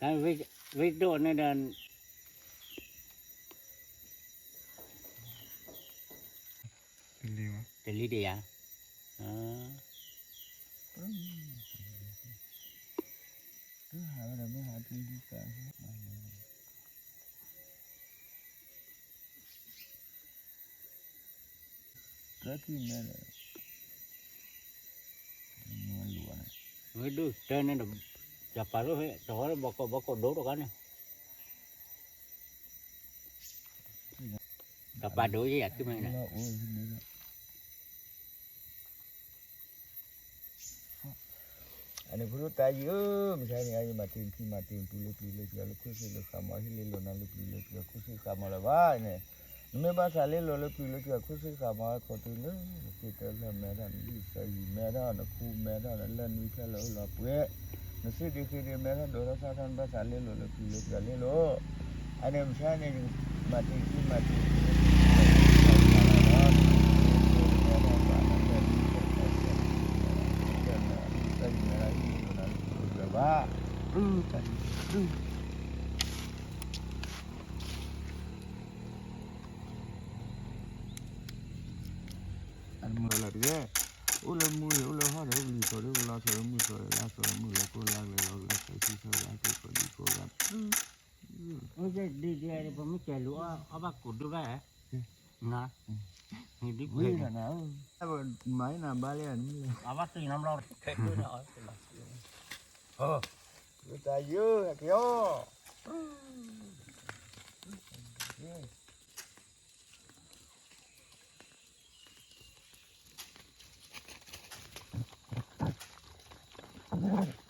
တၢ်ဝံၣ်ဒိၣ်န့ၣ်ဒီး တလံတယၤ, တၢ်ထံၣ်မဲဒီး ဝံၣ်ဒိၣ်တၢ်န့ၣ်ဒီး ယပာ်လၢဟဲ တဝီလၢဘီကီၢ်ဘီကီၢ်ဒိၣ်တခါန့ၣ် တပာ်ဒိၣ်ယဲယၤထံၣ်မဲန့ၣ် အန့ၣ် ဖိဒိၣ်တၢ်ယံၤဧၢ, မ့ၢ်ဆါန့ၣ် အယမၤတ့ၢ်ထံမၤတ့ၢ်ပူၤလၢပျံၤလၢပျံၤ လၢခိၣ်ဆ့လၢဃာ်မး ဟ့ၣ်လ့လိာ်နၤလၢပျံၤလၢပျံၤ ခိၣ်ဆ့ဃာ်မးလၢၤဘၣ်န့ၣ်, နမ့ၢ်ဘၣ်သးလ့လိာ်လၢပျံၤလၢပျံၤ ခိၣ်ဆ့ဃာ်မး ခီတုၤလၢ နစ့တၢ်လၢမဲထီၣ် နလံၣ်စၢ်ယံၤမဲထီၣ် နခူမဲထီၣ် နလၢၢ်နွံဖျၢၣ်လၢအိၣ်လီၤပှဲၤ, နစ့ဒ့ဃ့ဒ့မဲထီၣ်ဒိးထီၣ်ဆၣ်ထီၣ် နဘၣ်သးလ့လိာ်လၢပျံၤလၢပျံၤလ့လိာ် အန့ၣ်မ့ၢ်ဆါန့ၣ် မၤတ့ၢ်ထံမၤတ့ၢ်ပူၤလၢပျံၤလၢပျံၤ ဘၣ် အမုၢ်လၢ်တက့ၢ်, အိၣ်လၢမူဒီး အိၣ်လၢဟီၣ်ဒီး အိၣ်လံၤသီဒီး အိၣ်လါသီဒီး မုၢ်သီဒီး လါသီဒီး မုၢ်လၢကိၢ်လါကျဲ လီၤလါသီဆံသီဒီး အကိၢ်ကီၢ်ဒံကိၢ်ဂၤ ဒ်ဒ်ပမ့ၢ်ကဲလူၤအီၣ်ဘၣ်ကူးဒုဘၣ်, န, ဝံၤလီၤနၤ, မၤနၤဘၣ်လၢ အဘၣ်တ့နၤဘျီ, တၢ်ယိၤဟဲက့ၤအီၤ Thank you.